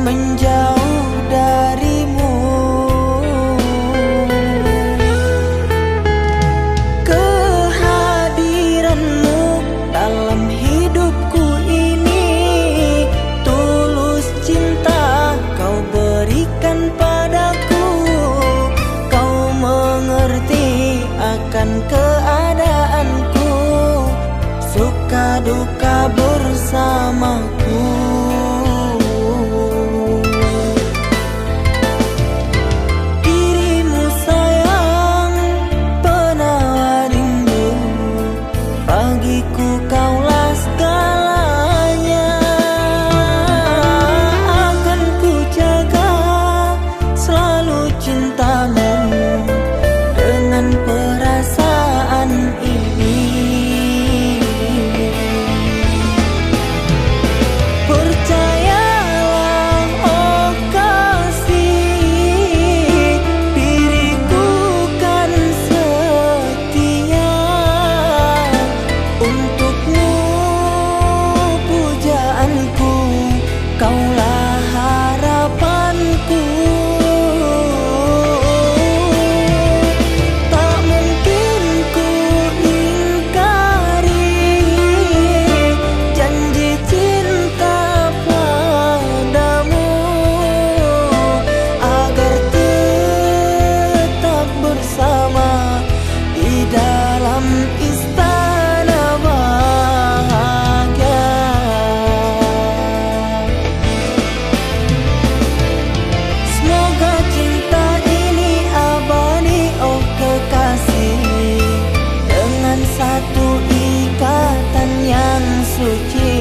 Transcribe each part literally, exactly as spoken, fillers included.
menjauh darimu. Kehadiranmu dalam hidupku ini, tulus cinta kau berikan padaku. Kau mengerti akan keadaanku, suka duka bersamaku. Dirimu sayang, penawa rindu, bagiku kaulah segalanya. Akan ku jaga selalu cintamu dengan perasaan ini. Percayalah, oh kasih, diriku kan setia. Untukmu pujaanku, kaulah harapanku. Tak mungkin ku ingkari janji cinta padamu, agar tetap bersama di dalam istana bahagia. Semoga cinta ini abadi, oh kekasih, dengan satu ikatan yang suci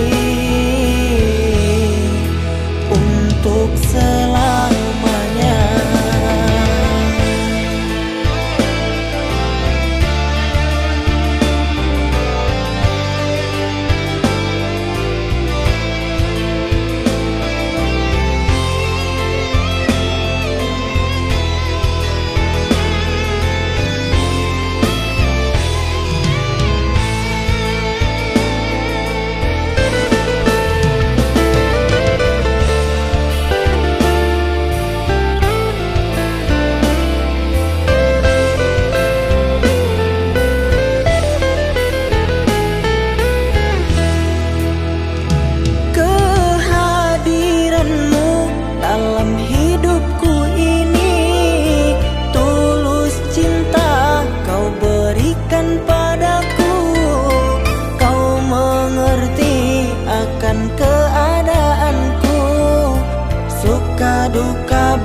untuk selamanya. Kehadiranmu dalam hidupku ini, tulus cinta kau berikan padaku. Kau mengerti akan keadaanku, suka duka